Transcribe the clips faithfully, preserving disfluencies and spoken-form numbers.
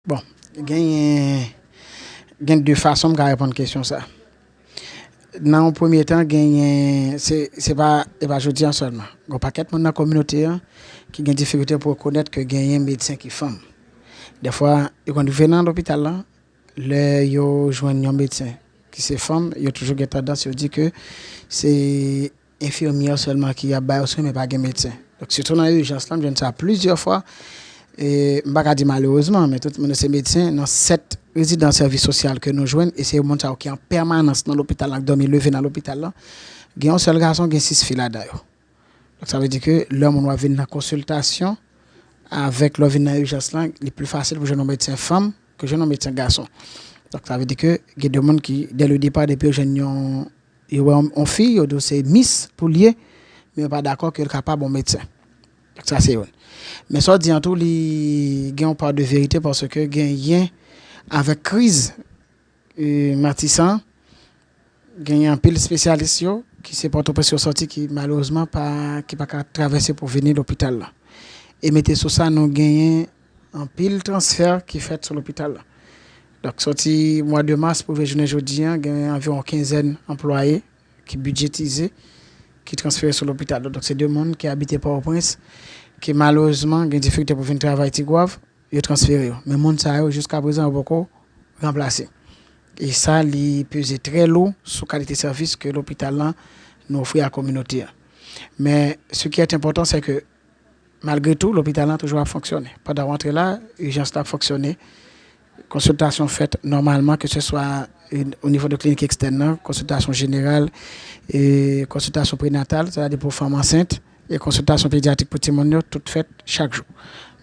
Bon, genyen, gen de fason m ka reponn kesyon sa. Nan yon premye tan, genyen, se, se pa, e pa jodi an sèlman. Gen yon pakèt moun nan kominote an ki gen difikilte pou rekonèt ke genyen medsen ki fanm. Dèfwa, yo konn rive nan lopital la, lè yo jwenn yon medsen ki se fanm, yo toujou gen tandans yo di ke se enfimyè sèlman ki ap ba yo swen, men pa gen medsen. Donk, sitou nan ijans lan, m jwenn sa plizyè fwa. E, m pa ka di malerezman, men tout moun se medsen. Nan sèt rezidan sèvis sosyal ke nou jwenn, e se moun sa yo ki an pèmanans nan lopital la, k dòmi leve nan lopital la, gen yon sèl gason, gen sis fi ladan yo. Donk, sa vle di ke lè moun w ap vin nan konsiltasyon, avèk lè w vin nan ijans lan, li pli fasil pou jwenn yon medsen fanm ke jwenn yon medsen gason. Donk, sa vle di ke gen de moun ki, dè le depa, depi yo jwenn yon, yo wè yon, yon fi, yo di w se mis pou l ye, men yo pa dakò ke l kapab yon medsen. Donk, sa se youn. Men sa w di an tou, li gen yon pa de verite, paske genyen avèk kriz, e, Matisan, genyen anpil espesyalis yo ki se Pòtoprens yo sòti, ki malerezman pa, ki pa ka travèse pou vini lopital la. E mete sou sa, nou genyen anpil transfè ki fèt sou lopital la. Donk, sòti mwa de mas pou rive jounen jodi an, gen anviwon kenzèn anplwaye ki bidjetize, ki transfere sou lopital la. Donk, se de moun ki abite Pòtoprens, ki malerezman gen difikilte pou vin travay Tigwav, yo transfere yo. Men moun sa yo, jiska prezan, yo poko ranplase. E sa, li peze trè lou sou kalite sèvis ke lopital lan nou ofri a kominote a. Men, ce qui est important, c'est que, malgre tou, lopital lan toujou ap fonksyone. Pandan w antre la, ijans la ap fonksyone. Konsiltasyon fèt nòmalman, ke se swa, e, o nivo de klinik ekstèn nan, konsiltasyon jeneral, e, konsiltasyon prenatal, sètadi pou fanm ansent, e konsiltasyon pedyatrik pou timoun yo, tout fèt chak jou.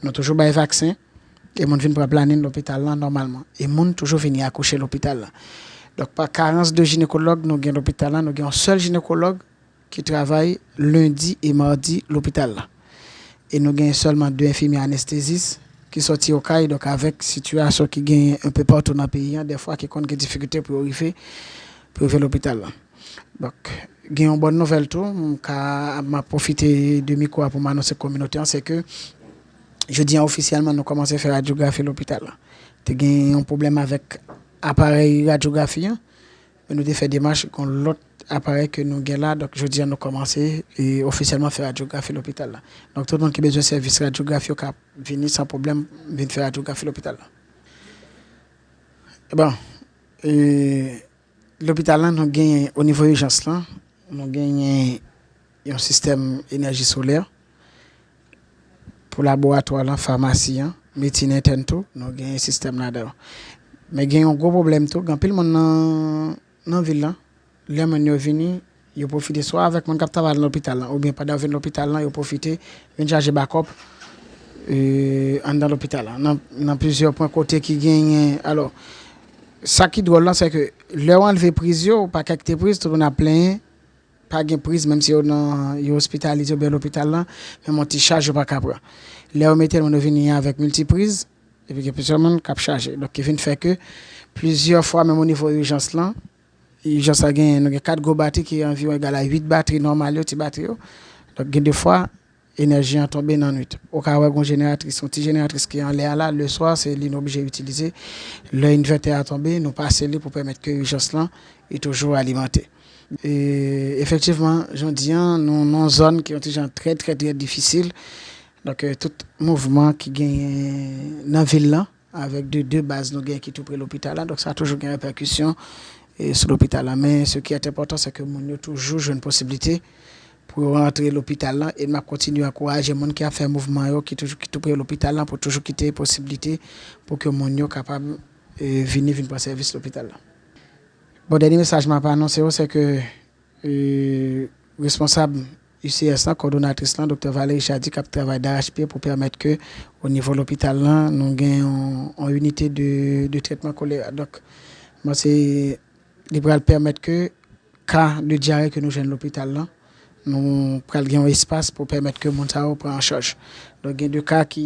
Nou toujou bay vaksen, e moun vin pran planin lopital lan nòmalman. E moun toujou vini akouche lopital lan. Donk, pa karans de jinekològ nou gen lopital lan, nou gen yon sèl jinekològ ki travay lendi e madi lopital la. E nou gen sèlman de enfimyè anestezis ki sòti Okay, donk avèk sitiyasyon ki genyen enpe patou nan peyi an, dèfwa ki konn gen difikilte pou yo rive, pou yo rive lopital la. Donk, gen yon bòn nouvèl tou, m ka, m ap pwofite de mikwo a pou m anonse kominote an, se ke jodi an ofisyèlman nou kòmanse fè radyografi lopital la. Te gen yon pwoblèm avèk aparèy radyografi an, men nou te fè demach kon lòt aparèy ke nou gen la, donk jodi an nou kòmanse e ofisyèlman fè radyografi lopital la. Donk tout moun ki bezwen sèvis radyografi yo ka vini san pwoblèm, vin fè radyografi lopital la. Bon, e, lopital lan, nou genyen, o nivo ijans lan, nou genyen yon sistèm enèji solè. Pou laboratwa lan, famasi an, medsin entèn tou, nou genyen sistèm ladan yo. Men gen yon gwo pwoblèm tou, gen anpil moun nan, nan vil lan, lè moun yo vini, yo pwofite swa avèk moun k ap travay nan lopital lan, oubyen pandan yo vin lopital lan, yo pwofite vin chaje bakòp, e, anndan lopital lan. Nan, nan plizyè pwen kote ki genyen, alò, sa ki dwòl lan, se ke lè yo anlve priz yo, pa kèk te priz, tout moun ap plenyen, pa gen priz, menm si yo nan, yo ospitalize oubyen lopital lan, menm yon ti chaj yo pa ka pran. Lè yo mete l, moun yo vini avèk miltipriz, epi gen plizyè moun k ap chaje. Donk, ki vin fè ke plizyè fwa, menm o nivo ijans lan, ijans la genyen, nou gen kat gwo batri ki anviwon egal a uit batri nòmal yo, ti batri yo. Donk, gen de fwa, enèji an tonbe nan nwit. Ou ka wè gon jeneratris, yon ti jeneratris ki anlè a la, leswa, se li nou oblije itilize. Lè envètè a tonbe, nou pase li pou pèmèt ke ijans lan, li toujou alimante. E, efektivman, jan w di an, nou nan yon zòn ki yon ti jan trè, trè, trè difisil. Donk, e, tout mouvman ki genyen nan vil lan, avèk de, de baz nou gen ki tou pre lopital la. Donk, sa toujou gen repèkisyon, e, sou lopital la. Men, ce qui est important, c'est que moun yo toujou jwenn posiblite pou yo rantre lopital lan. E m ap kontinye ankouraje moun ki ap fè mouvman yo, ki toujou, ki tou pre lopital lan, pou toujou kite posiblite pou ke moun yo kapab, e, vini, vin pran sèvis lopital lan. Bon, dènye mesaj m ap anonse yo, se ke, e, responsab U C S lan, kowòdonatris lan, Doktè Valérie Chady, k ap travay darachpye pou pèmèt ke, o nivo lopital lan, nou gen yon, yon inite de, de trètman kolera. Donk, m panse li pral pèmèt ke ka de dyare ke nou jwenn lopital lan, nou pral gen yon espas pou pèmèt ke moun sa yo pran an chaj. Donk, gen de ka ki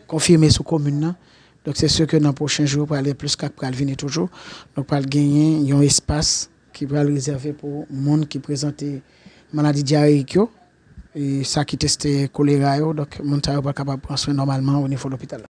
konfime sou komin nan. Donk, se si ke nan pwochen jou, pral gen plis ka k pral vini toujou. Donk, pral genyen yon espas ki pral rezève pou moun ki prezante maladi dyareyik yo, e sa ki teste kolera yo. Donk, moun sa yo pral kapab pran swen nòmalman o nivo lopital la.